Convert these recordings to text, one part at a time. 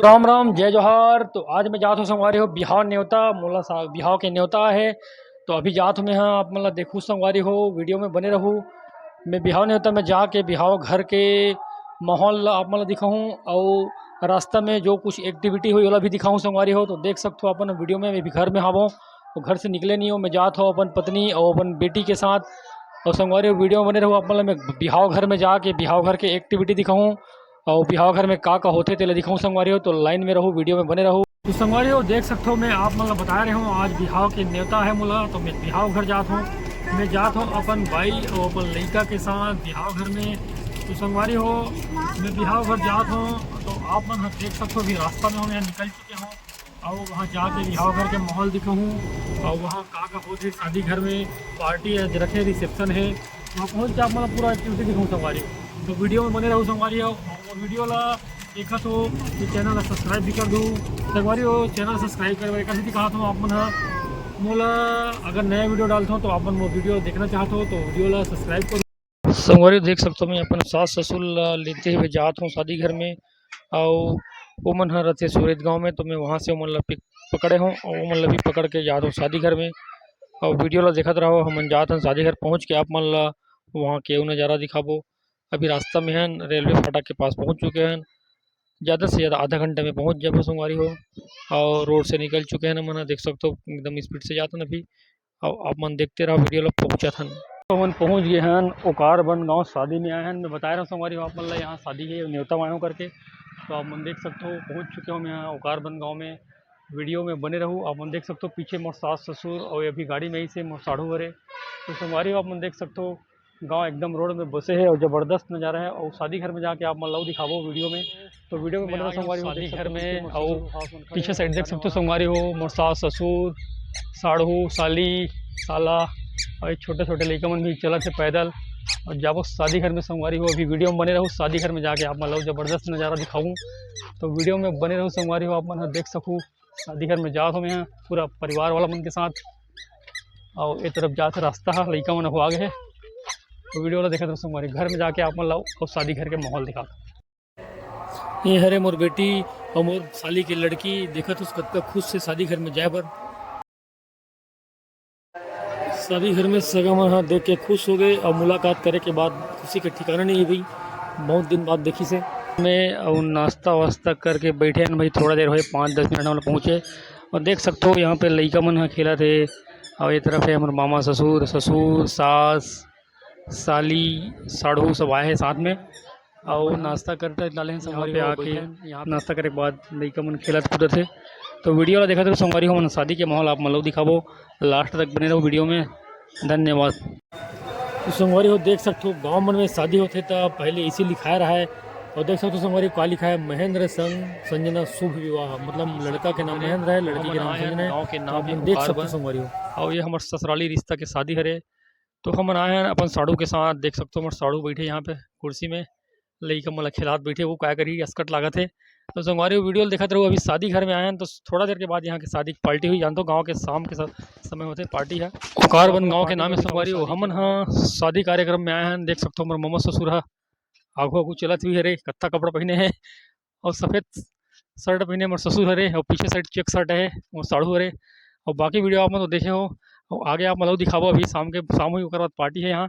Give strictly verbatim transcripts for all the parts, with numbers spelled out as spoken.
राम राम, जय जोहार। तो आज मैं जात हूँ संगवारी हो बिहाव नेवता, मोला सा-, बिहाव के नेवता है। तो अभी जात हूँ मैं, हाँ, आप मन ला देखू संगवारी हो, वीडियो में बने रहू। मैं बिहाव नेवता में जाके बिहाव घर के माहौल ला आप मन ला दिखाहूँ, अउ रास्ता में जो कुछ एक्टिविटी होई ओला भी दिखाहूँ संगवारी हो। तो देख सकथो अपन वीडियो में, मैं भी घर में हावों, तो घर से निकले नहीं हो। मैं जात हूँ अपन पत्नी और अपन बेटी के साथ। और संगवारी हो, वीडियो में बने रहू, आप मन ला मैं बिहाव घर में जाके बिहाव घर के एक्टिविटी दिखाहूँ। अउ बिहाव घर में का का होथे तेला दिखाहूँ संगवारी हो, तो लाइन में रहू, वीडियो में बने रहू। तो संगवारी हो, देख सकथो, मैं आप मन ला बताए रहे हूँ, आज बिहाव के नेवता है मोला, तो मैं बिहाव घर जात हूँ। मैं जात हूँ अपन बाई अउ अपन लइका के साथ बिहाव घर में। तो संगवारी हो, मैं बिहाव घर जात हूँ, तो आप मन ह देख सकथो, अभी रास्ता में हूँ, मैं निकल चुके हूँ। अउ वहाँ जाके बिहाव घर के माहौल दिखाहूँ, अउ वहाँ का का होथे शादी घर में, पार्टी है, रखे रिसेप्शन है, वहाँ पहुँच के आप मन ला पूरा एक्टिविटी दिखाहूँ संगवारी हो। तो वीडियो में बने रहू संगवारी हो, और वीडियो ला देखत हो तो चैनल ला सब्सक्राइब भी कर दू संगवारी हो। चैनल सब्सक्राइब करे बर एक कइसे दिखात हूँ आप मन ह, मोला अगर नया वीडियो डालत हूँ तो आप मन वो वीडियो देखना चाहत हो तो वीडियो ला सब्सक्राइब करो। संगवारी हो, देख सकथो, मैं अपन सास ससुर ला लेते हुए जात हूँ शादी घर में, अउ ओमन ह रथे सूरत गांव में, तो मैं वहाँ से ओमन ला पिक पकड़े हूँ और ओमन ला भी पकड़ के जात हूँ शादी घर में। और वीडियो ला देखत रहो, हमन जात हन शादी घर। पहुँच के आप मन ला वहाँ के नज़ारा दिखाबो। अभी रास्ता में हन, रेलवे फाटक के पास पहुँच चुके हन। ज़्यादा से ज़्यादा आधा घंटा में पहुँच जाबो संगवारी हो। और रोड से निकल चुके हन हमन ह, देख सकथो एकदम स्पीड से जात हन अभी। अउ आप मन देखते रहो वीडियो ला, पहुँचत हन। तो हमन पहुँच गए हन ओकार बन गाँव, शादी में आए हन। मैं बताए रहा हूँ संगवारी हो आप मन ला, यहाँ शादी है नेवता मानो करके। तो आप मन देख सकथो, पहुँच चुके हूँ मैं यहाँ ओकार बन गाँव में। वीडियो में बने रहू, आप मन देख सकथो पीछे मोर सास ससुर और अभी गाड़ी में ही से मोर साढ़ू हरे। तो संगवारी हो आप मन देख सकथो गाँव एकदम रोड में बसे है और जबरदस्त नज़ारा है। और शादी घर में जाके आप मन ला दिखाबो वीडियो में, तो वीडियो में बने रहो संगवारी हो। शादी घर में और पीछे साइड देख सकथो संगवारी हो, मोर सास ससुर, साढ़ू साली, साला और छोटे छोटे लइका मन भी चलत हे पैदल। और जाबो शादी घर में संगवारी हो, अभी वीडियो में बने रहू। शादी घर में जाके आप मन ला जबरदस्त नज़ारा दिखाऊँ, तो वीडियो में बने रहू संगवारी हो, आप मन ह देख सकू। शादी घर में जात हूँ मैं पूरा परिवार वाला मन के साथ। और ए तरफ जात रास्ता है, लइका मन हो आगे है। तो वीडियो ला देखत रहो संगवारी, घर में जाके आप मन ला अउ शादी घर के माहौल दिखात। ये हरे मोर बेटी और मोर साली के लड़की, देखत हो कतका खुश से शादी घर में जाए बर। शादी घर में सगा मन ह देख के खुश हो गए और मुलाकात करे के बाद खुशी के ठिकाना नहीं है भाई, बहुत दिन बाद देखी से। मैं और नाश्ता वास्ता करके बैठे हैं भाई, थोड़ा देर होए, पाँच दस मिनट हम लोग पहुँचे। और देख सकते हो यहाँ पे लइका मन ह खेलत हे। और ये तरफ है हमारे मामा ससुर, ससुर, सास, साली, साढ़ू सब आए हैं साथ में। और नाश्ता करते डाले हैं संगवारी हो, आके यहाँ पे नाश्ता करे के बाद लइका मन खेलत कूदत हे। तो वीडियो ला देखत रहो संगवारी हो, हमन शादी के माहौल आप मन ला दिखाबो, लास्ट तक बने रहो वीडियो में। धन्यवाद। तो संगवारी हो देख सकथो गाँव मन में शादी होथे त पहले इसी लिखाए रहा है। और देख सकथो संगवारी हो का लिखा है, महेंद्र संग संजना शुभ विवाह, मतलब लड़का के नाम महेंद्र है, लड़की के नाम संजना है। गाँव के नाम है देख सकथो संगवारी हो। और ये हमर ससुराली रिश्ता के शादी हरे। तो हमन आए हैं अपन साढ़ू के साथ, देख सकथो हमर साढ़ू बैठे यहाँ पे कुर्सी में, लइका मन ला खिलात बैठे, वो काय करी असकट लागत हे। तो संगवारी हो वीडियो देखत रहो, अभी शादी घर में आए हैं तो थोड़ा देर के बाद यहाँ के शादी की पार्टी हुई। जानते हो गाँव के शाम के स-, समय होते पार्टी है। ओकार बन गाँव के नाम है संगवारी हो। हमन हाँ शादी कार्यक्रम में आए हैं, देख सकते हो हमर ममा ससुर हा आगू आगू चलत हुई हरे, कत्था कपड़ा पहने हैं और सफेद शर्ट पहने मोर ससुर हरे और पीछे साइड चेक शर्ट है मोर साढ़ू हरे। और बाकी वीडियो आप मन तो देखे हो और आगे आप मन ला दिखाबो, अभी शाम के शाम हुई ओकर बाद पार्टी है यहाँ।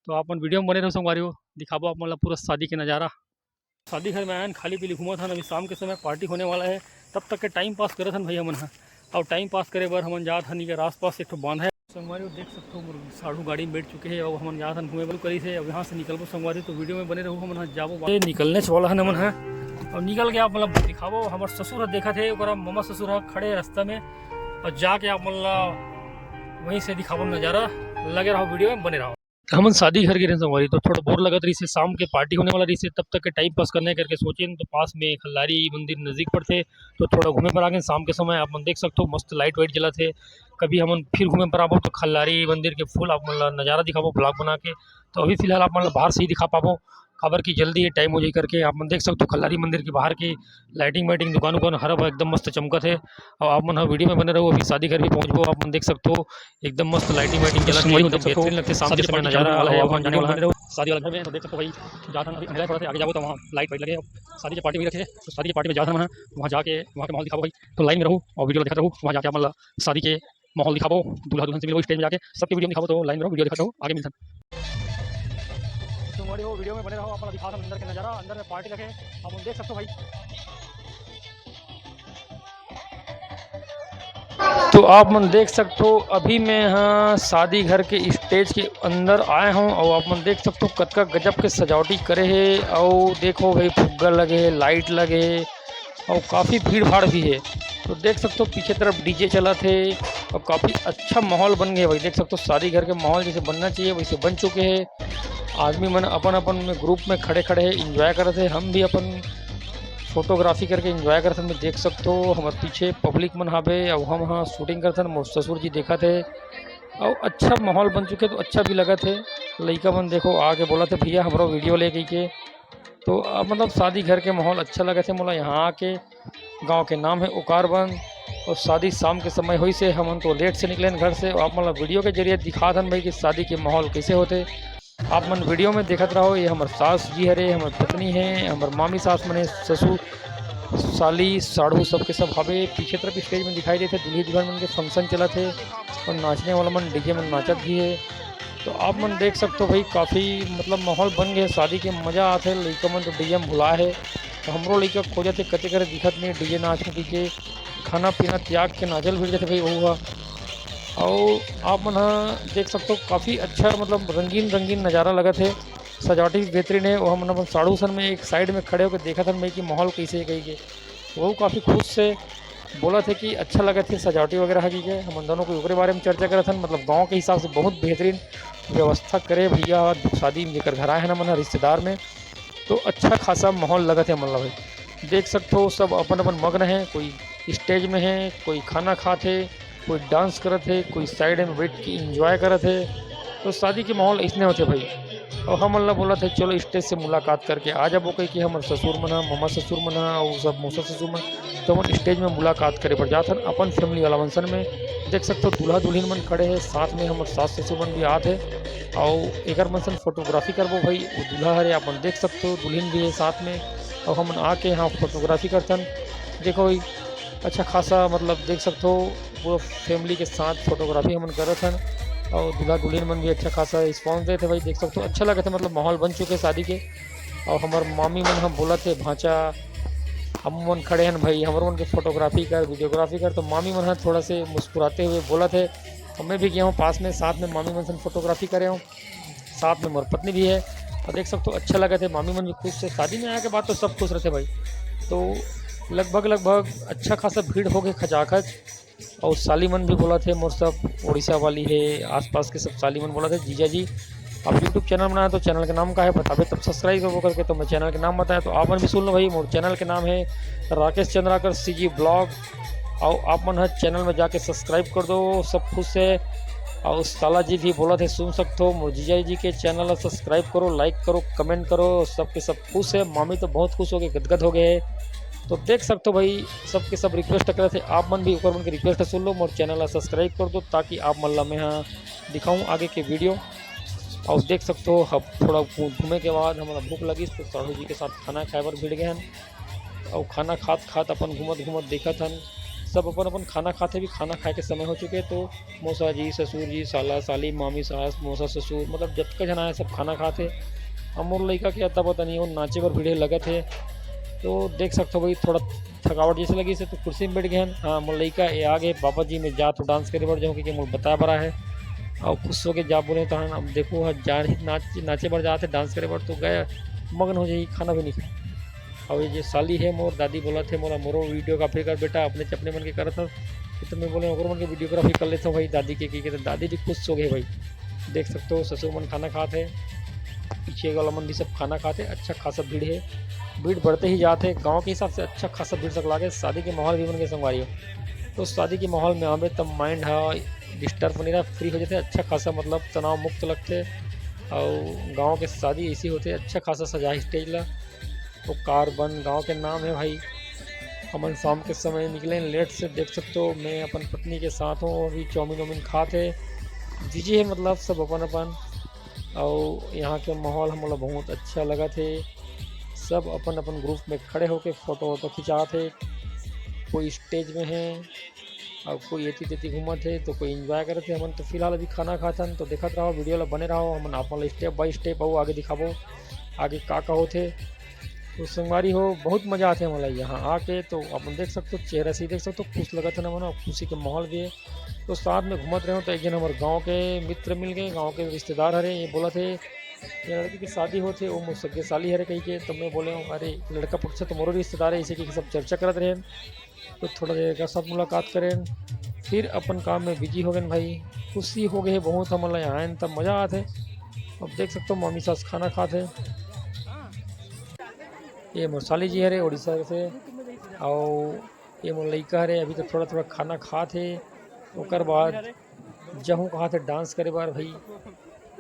तो आप मन वीडियो में बने रहो संगवारी हो, दिखाबो आप मन ला पूरा शादी के नज़ारा। शादी घर में आयन खाली पीली घूमत हन, अभी शाम के समय पार्टी होने वाला है, तब तक के टाइम पास करत हन भाई हमन ह। और टाइम पास करे बर हमन जात हन इकर आसपास एक ठो बांध है। संगवारी हो देख सकथो मोर साढ़ू गाड़ी में बैठ चुके हैं और हमन जात हन घूमे बर करी से। अब यहाँ से निकलबो संगवारी, तो वीडियो में बने रहो, हमन ह जाबो। ए, निकलने वाला हन हमन ह। और निकल के आप मन ला दिखाबो, हमर ससुर ह देखत हे, ओकरा ममा ससुर ह खड़े रास्ता में और जाके आप मन ला वहीं से दिखाबो नज़ारा। लगे रहो वीडियो में, बने रहो। हमन शादी घर गे रहेन संगवारी, तो थोड़ा बोर लगत रहिसे, शाम के पार्टी होने वाला रहिसे, तब तक के टाइम पास करना है करके सोचेन। तो पास में खल्लारी मंदिर नजदीक पड़थे, तो थोड़ा घूमे बर आ गेन। शाम के समय आप मन देख सकथो मस्त लाइट वाइट जलत हे। कभी हमन फिर घूमे बर आबो तो खल्लारी मंदिर के फुल आप मन ला नज़ारा दिखाबो ब्लॉग बना के। तो अभी फिलहाल आप मन ला बाहर से ही दिखा पाबो। काबर कि जल्दी ये टाइम हो जाही करके। आप मन देख सकथो खल्लारी मंदिर के बाहर के लाइटिंग वाइटिंग, दुकान उकान हर एकदम मस्त चमकत हे। अउ आप मन ह वीडियो में बने रहू, अभी शादी घर भी पहुंचबो। आप मन देख सकथो एकदम मस्त लाइटिंग वाइटिंग चलत हे, एकदम बेहतरीन लगथे शाम के समय नजारा। अउ आप मन जाने वाला हे शादी वाला घर में, तो देख सकथो भाई, जात हन, अभी अंधेरा थोड़ा सा आगे जाबो तो वहाँ लाइट वाइट लगे हे, शादी के पार्टी भी रखे हे, तो शादी के पार्टी में जात हन वहाँ, वहाँ जाके वहाँ के माहौल दिखाबो भाई। तो लाइन में रहू अउ वीडियो देखत रहू, वहाँ जाके आप मन ला शादी के माहौल दिखाबो, दूल्हा दुल्हन से मिलबो, स्टेज में जाके सबके वीडियो में दिखाबो। तो लाइन में रहो, वीडियो देखत रहो, आगे मिलथन। तो मोर हो वीडियो में बने रहो, आप दिखाथन अंदर के नजारा, अंदर में पार्टी रखे, आप मन देख सकथो भाई। तो आप मन देख सकथो, अभी मैं यहाँ शादी घर के स्टेज के अंदर आए हूँ अउ आप मन देख सकथो कतका गजब के सजावटी करे हे। अउ देखो भाई, फुग्गा लगे हे, लाइट लगे हे, अउ काफ़ी भीड़ भाड़ भी हे। तो देख सकथो पीछे तरफ डीजे चलत हे अउ काफ़ी अच्छा माहौल बन गए भाई। देख सकथो शादी घर के माहौल जैसे बनना चाहिए वैसे बन चुके हे। आदमी मन अपन अपन में ग्रुप में खड़े खड़े हे, इंजॉय करत हे। हम भी अपन फोटोग्राफी करके इंजॉय करत हन। देख सकथो हमर पीछे पब्लिक मन हावे अउ हम हा शूटिंग करत हन। मोर ससुर जी देखत हे अउ अच्छा माहौल बन चुके तो अच्छा भी लगत हे। लइका मन देखो आके बोलत हे, "भैया हमरो वीडियो ले," कहिके। तो अ, मतलब शादी घर के माहौल अच्छा लगत हे मोला यहाँ आके। गांव के नाम हे ओकारबंद अउ शादी शाम के समय होइस हे। हमन तो लेट से निकलेन घर से। आप मन ला वीडियो के जरिए दिखात हन भाई कि शादी के माहौल कैसे होथे। आप मन वीडियो में देखत रहो। ये हमर सास जी हरे, हमर पत्नी हे, हमर मामी सास मन हे, ससुर, साली, साढ़ू सबके सब हावे। पीछे तरफ स्टेज में दिखाई देथे दूल्ही दुल्हन मन के फंक्शन चलत हे अउ नाचने वाला मन डीजे में नाचत भी हे। तो आप मन देख सकथो भाई, काफ़ी मतलब माहौल बन गए, शादी के मज़ा आथे। लइका मन तो डीजे में भुलाए हे, तो हमरो लइका खोजत हे, कते करे दिखत नहीं डीजे नाच में, कहिके खाना पीना त्याग के नाचल भिड़ जाथे भाई वहू हा। अउ आप मन ह देख सकथो काफ़ी अच्छा मतलब रंगीन रंगीन नज़ारा लगत हे। सजावटी भी बेहतरीन हे। वो हमन अपन साढ़ू सन में एक साइड में खड़े होकर देखत हन भाई कि माहौल कैसे हे कहिके। वो काफ़ी खुश से बोलत हे कि अच्छा लगत हे सजावटी वगैरह ह कहिके। हमन दोनों कोई ओकरे बारे में चर्चा करत हन, मतलब गांव के हिसाब से बहुत बेहतरीन व्यवस्था करे भैया ह शादी में जेकर घर आए हन हमन ह रिश्तेदार में। तो अच्छा खासा माहौल लगत हे हमन ला भाई। देख सकथो सब अपन अपन मग्न हे, कोई स्टेज में हे, कोई खाना खात हे, कोई डांस करत हे, कोई साइड में बैठ के एंजॉय करत हे। तो शादी के माहौल इसने होथे भाई। अउ हमन ला बोलत हे चलो स्टेज से मुलाकात करके आ जाबो कहिके। हमर ससुर मन ह, ममा ससुर मन ह अउ सब मौसा ससुर मन, तो हमन स्टेज में मुलाकात करे बर जात हन अपन फैमिली वाला मन सन में। देख सकथो दूल्हा दुल्हिन मन खड़े हे, साथ में हमर सास ससुर मन भी आत हे। अउ एकर मन सन फोटोग्राफी करबो भाई। वो दूल्हा हरे, आप मन देख सकथो दुल्हिन भी हे साथ में। अउ हमन आके यहाँ फोटोग्राफी करथन। देखो भाई, अच्छा खासा मतलब देख सकथो पूरा फैमिली के साथ फोटोग्राफी हमन करत हन। अउ दूल्हा दुल्हिन मन भी अच्छा खासा रिस्पॉन्स देत हे भाई। देख सकथो अच्छा लगत हे, मतलब माहौल बन चुके हे शादी के। अउ हमर मामी मन ह बोलत हे, "भांचा, हम मन खड़े हन भाई, हमर मन के फोटोग्राफी कर, वीडियोग्राफी कर।" तो मामी मन ह थोड़ा से मुस्कुराते हुए बोलत हे। अब मैं भी गया हूँ पास में, साथ में मामी मन सन फोटोग्राफी करे हूँ, साथ में मोर पत्नी भी हे। अउ देख सकथो अच्छा लगत हे, मामी मन भी खुश हे। शादी में आए के बाद तो सब खुश रहथे भाई। तो लगभग लगभग अच्छा खासा भीड़ हो गए खचाखच। अउ साली मन भी बोलत हे, मोर सब उड़ीसा वाली हे, आसपास के सब साली मन बोलत हे, "जीजा जी, आप YouTube चैनल बनाए तो चैनल के नाम का हे बताबे, तब सब्सक्राइब करबो," करके। तो मैं चैनल के नाम बताया, तो आप मन भी सुन लो भाई, मोर चैनल के नाम हे राकेश चंद्राकर CG ब्लॉग। अउ आप मन ह चैनल में जाके सब्सक्राइब कर दो, सब खुश हे। अउ साला जी भी बोलत हे, सुन सकथो, मोर जीजा जी के चैनल ला सब्सक्राइब करो, लाइक करो, कमेंट करो, सबके सब खुश हे। मामी तो बहुत खुश हो गए, गदगद हो गए हे। तो देख सकथो भाई, सबके सब रिक्वेस्ट करत हे, आप मन भी ओकर मन के रिक्वेस्ट सुन लो, मोर चैनल ला सब्सक्राइब कर दो, ताकि आप मन ला मैं ह दिखाऊं आगे के वीडियो। अउ देख सकथो, अब थोड़ा घूमे के बाद हमला भूख लगिस, तो साढ़ू जी के साथ खाना खाए बर भिड़ गए हन। अउ खाना खात खात अपन घूमत घूमत देखत हन, सब अपन अपन खाना खात हे, भी खाना खाए के समय हो चुके हे। तो मौसा जी, ससुर जी, साला साली, मामी सास, मौसा ससुर, मतलब जतका झन आए सब खाना खात हे। अब मोर लइका के अता पता नहीं, वो नाचे बर भिड़े लगत हे। तो देख सकथो भाई, थोड़ा थकावट जैसे लगिस हे तो कुर्सी में बैठ गए हन। हाँ, मोर लइका ए आ गए, "पापा जी, मैं जात हूँ डांस करे बर जाऊँ," कहिके मोर बताए बर आए हे। अउ खुश होके जा बोले तहन, अब देखो, हाँ, जा रही नाच, नाचे बर जात हे, डांस करे बर तो गए, मगन हो जाही, खाना भी नहीं खाए। अउ ये जे साली हे मोर, दादी बोलत हे मोला, "मोरो वीडियोग्राफी कर बेटा, अपने चपने मन के करत हस।" तो मैं बोले, "ओकरो मन के वीडियोग्राफी कर लेता हूँ भाई दादी के," कहिके। तो दादी भी खुश हो गए भाई। देख सकते हो, ससुर मन खाना खात हे, पीछे वाला मन भी सब खाना खात हे। अच्छा खासा भीड़ हे, भीड़ बढ़ते ही जात हे। गाँव के हिसाब से अच्छा खासा भीड़ सकला के, शादी के माहौल भी बन के संगवारी हो। तो शादी के माहौल में आवे तब माइंड हा डिस्टर्ब नहीं रहा, फ्री हो जाते, अच्छा खासा मतलब तनाव मुक्त लगते। अउ गांव के शादी ऐसी होथे, अच्छा खासा सजा हे स्टेज ला। तो कार बंद गांव के नाम है भाई। हमन शाम के समय निकले लेट से, देख सकते हो मैं अपन पत्नी के साथ हूँ, अभी चाउमीन वाउमीन खात हे, बिजी है मतलब सब अपन अपन। अउ यहाँ के माहौल हमला बहुत अच्छा लगत हे, सब अपन अपन ग्रुप में खड़े होके फोटो वोटो खिंचात हे, कोई स्टेज में है अउ कोई एती तेती घूमत हे तो कोई एंजॉय करत हे। हमन तो फिलहाल अभी खाना खाथन, तो देखत रहो वीडियो ला, बने रहो, हमन आप मन ला स्टेप बाय स्टेप अउ आगे दिखाबो आगे का का होथे। तो संगवारी हो, बहुत मजा आथे हमला यहाँ आके। तो अपन देख सकते हो, चेहरा से ही देख सकते हो, खुश लगत हे ना मनो, खुशी के माहौल भी है। तो साथ में घूमत रहे तो एक जन हमर गांव के मित्र मिल गए, गांव के रिश्तेदार हरे, ये बोलत हे ये लड़की के शादी होथे, वो मोर सगे साली हरे कही के। तो मैं बोले हूँ, अरे लड़का पक्ष से तो मोरो रिश्तेदार है, इसे की सब चर्चा करत रहे। तो थोड़ा देर का सब मुलाकात करें, फिर अपन काम में बिजी हो गए भाई। खुशी हो गए बहुत, हमन ला यहाँ आएन तब मजा आथे। अब देख सकते हो मामी सास खाना खात हे। ये मोर साली जी हरे उड़ीसा से, अउ ये मोर लइका हरे, अभी तो थोड़ा थोड़ा खाना खात हे, ओकर बाद जहूँ कहा थे डांस करे बार भाई।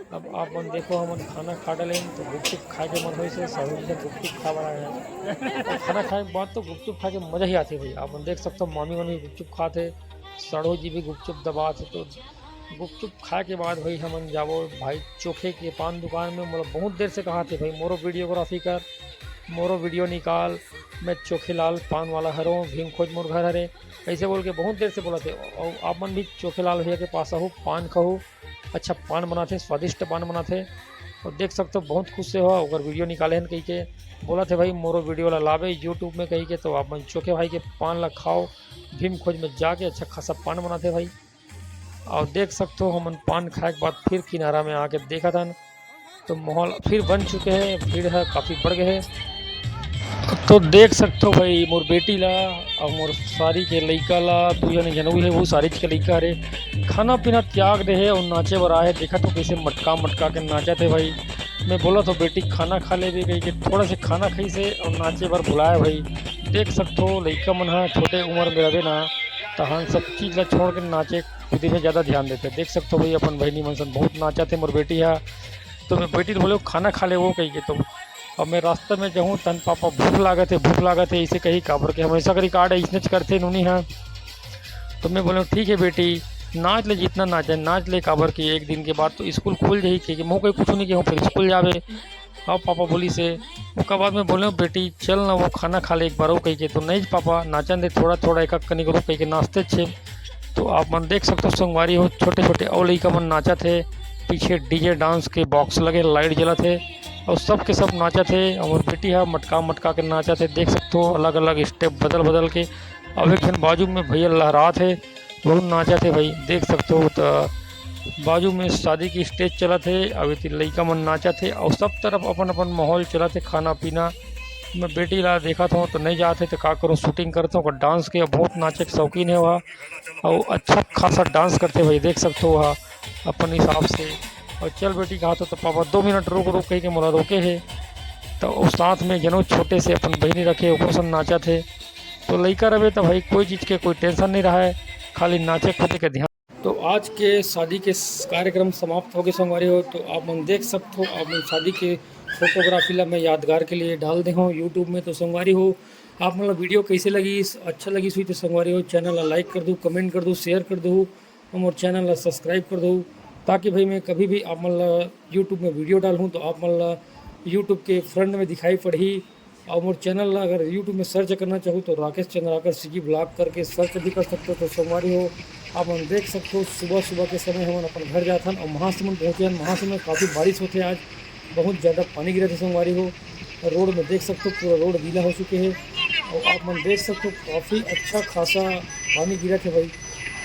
अब आप मन देखो, हमन खाना खा डालेन तो गुपचुप खाए के मन होइस हे, साहू जी से गुपचुप खा बड़ा है। तो खाना खाए के बाद तो गुपचुप खा के मजा ही आथे भाई। आप मन देख सकते हो मामी मन भी गुपचुप खात हे, साढ़ू जी भी गुपचुप दबात हे। तो गुपचुप खाए के बाद भाई हमन जाबो भाई चोखे के पान दुकान में। मोला बहुत देर से कहा थे भाई मोरो वीडियोग्राफी कर, मोरो वीडियो निकाल, मैं चोखे लाल पान वाला हरों, भीम खोज मोर घर हरे, ऐसे बोल के बहुत देर से बोलत हे। अउ आप मन भी चोखे लाल भैया के पास आहू, पान खाहू, अच्छा पान बनाथे, स्वादिष्ट पान बनाथे। और देख सकते हो बहुत खुश से हो, ओकर वीडियो निकाले हन कही के बोलत हे भाई मोरो वीडियो ला लाबे यूट्यूब में कही के। तो आप मन चोखे भाई के पान ला खाओ, भीम खोज में जाके अच्छा खासा पान बनाथे भाई। और देख सकते हो हमन पान खाए के बाद फिर किनारा में आके देखत हन तो माहौल फिर बन चुके हे, भीड़ ह काफ़ी बढ़ गए हे। तो देख सकते हो भाई मोर बेटी ला और मोर सारी के लइका ला, दू जने जनऊ हे, वो सारी के लइका हरे, खाना पीना त्याग दे हे और नाचे बर आए हे। देखत हो कैसे मटका मटका के नाचत हे भाई। मैं बोलत हो बेटी खाना खा लेबे कही के, थोड़ा से खाना खाइस हे और नाचे बर बुलाए भाई। देख सकते हो लइका मन ह छोटे उम्र में रहे ना, तहन सब चीज ला छोड़ के नाचे कूदे में ज़्यादा ध्यान देथे। देख सकते हो भाई अपन बहिनी मन सन बहुत नाचत हे मोर बेटी ह। तो मैं बेटी ल बोले खाना खा ले वो कही के। तो अब मैं रास्ता में जाहूँ तहन पापा भूख लागत हे, भूख लागत हे इसे कही, काबर के हमेशा का रिकॉर्ड है, इसने करथे नूनी ह। तो मैं बोले ठीक है बेटी, नाच ले जितना नाचे नाच ले, काबर के एक दिन के बाद तो स्कूल खुल जाही कही के। मैं कोई कुछ नहीं कहूँ, फिर स्कूल जाबे। अब पापा बोलिस हे। ओकर बाद में बोले बेटी चल ना वो खाना खा ले एक बार वो कही के। तो नहीं पापा नाचन दे, थोड़ा थोड़ा एक एक कनी करू कही के नाचते छे। तो आप मन देख सकते हो संगवारी हो छोटे छोटे अउ लइका मन नाचत हे, पीछे डीजे डांस के बॉक्स लगे, लाइट जलत हे और सब के सब नाचत हे। और बेटी ह मटका मटका के नाचत हे, देख सकते हो अलग अलग स्टेप बदल बदल के। अब एक झन बाजू में भैया लहरात हे, बहुत नाचत हे भाई, देख सकते हो। तो बाजू में शादी की स्टेज चलत हे, अभी तो लइका मन नाचत हे और सब तरफ अपन अपन माहौल चलत हे, खाना पीना। मैं बेटी ला देखत हूँ तो नहीं जात हे तो का करूँ, शूटिंग करत हूँ। ओकर डांस के बहुत नाचे के शौकीन हे वह, और अच्छा खासा डांस करथे भाई, देख सकते हो वह अपन हिसाब से। और चल बेटी कहा तो, तो पापा दो मिनट रुक रुक कही के मोला रोके हे। तो उस साथ में जनो छोटे से अपन बहिनी रखे ओकर संग नाचत हे। तो लइका रहे तो भाई कोई चीज के कोई टेंशन नहीं रहा है, खाली नाचे कूदे के ध्यान। तो आज के शादी के स-, कार्यक्रम समाप्त हो गए संगवारी हो। तो आप मन देख सकते हो, आप मन शादी के फोटोग्राफी ला मैं यादगार के लिए डाल दे हूँ यूट्यूब में। तो संगवारी हो, आप मन ला वीडियो कैसे लगी, अच्छा लगी हुई तो संगवारी हो चैनल ला लाइक कर दो, कमेंट कर दो, शेयर कर दो और मोर चैनल ला सब्सक्राइब कर दो, ताकि भाई मैं कभी भी आप मन ला यूट्यूब में वीडियो डालूँ तो आप मन ला यूट्यूब के फ्रंट में दिखाई पड़ही। और मोर चैनल ला अगर यूट्यूब में सर्च करना चाहूँ तो राकेश चंद्राकर सीजी ब्लॉग करके सर्च भी कर सकते हो। तो संगवारी हो, आप मन देख सकते हो सुबह सुबह के समय हमन अपन घर जाथन और महासमुंद पहुँचे हन। महासमुंद में काफ़ी बारिश होथे आज, बहुत ज़्यादा पानी गिरत हे संगवारी हो। रोड में देख सकते हो पूरा रोड गीला हो चुके हे और आप मन देख सकते हो काफ़ी अच्छा खासा पानी गिरत हे भाई।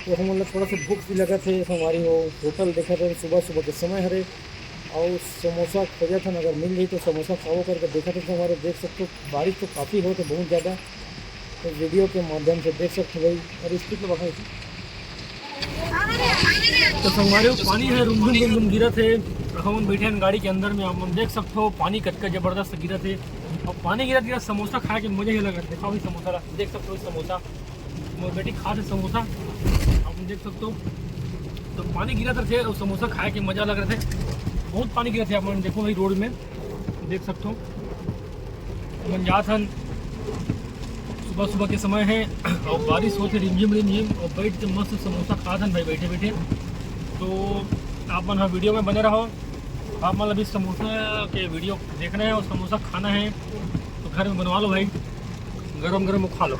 तो हमन ला थोड़ा सा भूख भी लगत हे संगवारी हो, होटल देखत हे सुबह सुबह के समय हरे और समोसा खोजत हन, अगर मिल जाही तो समोसा खाबो करके देखत हन संगवारी। देख सकते हो बारिश तो काफ़ी होत हे बहुत ज़्यादा, तो वीडियो के माध्यम से देख सकते हो भाई। अरे स्पीड में बढ़ा इसे। तो संगवारी हो पानी हे रुम रुम रुम रुम गिरत हे, हमन बैठे हन गाड़ी के अंदर में, आप मन देख सकते हो पानी कतका जबरदस्त गिरत हे। और पानी गिरत गिरत समोसा खाए के मजा ही अलग हे। देखा भाई समोसा ला, देख सकते हो समोसा, मोर बेटी खात हे समोसा, आप मन देख सकते हो। तो पानी गिरत रथे और समोसा खाए के मजा अलग रथे। बहुत पानी गिरत हे, आप मन देखो भाई, रोड में देख सकथो। हमन जात हन, सुबह सुबह के समय हे और बारिश होत हे रिमझिम रिमझिम, और बैठ के मस्त समोसा खात हन भाई, बैठे बैठे। तो आप मन ह वीडियो में बने रहो। आप मन अभी समोसा के वीडियो देखना हे और समोसा खाना हे तो घर में बनवा लो भाई, गरम गरम वो खा लो।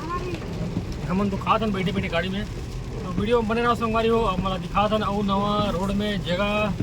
हमन तो खात हन बैठे बैठे गाड़ी में, तो वीडियो में बने रहो संगवारी हो। आप मन ला दिखात हन अउ नवा रोड में जगह,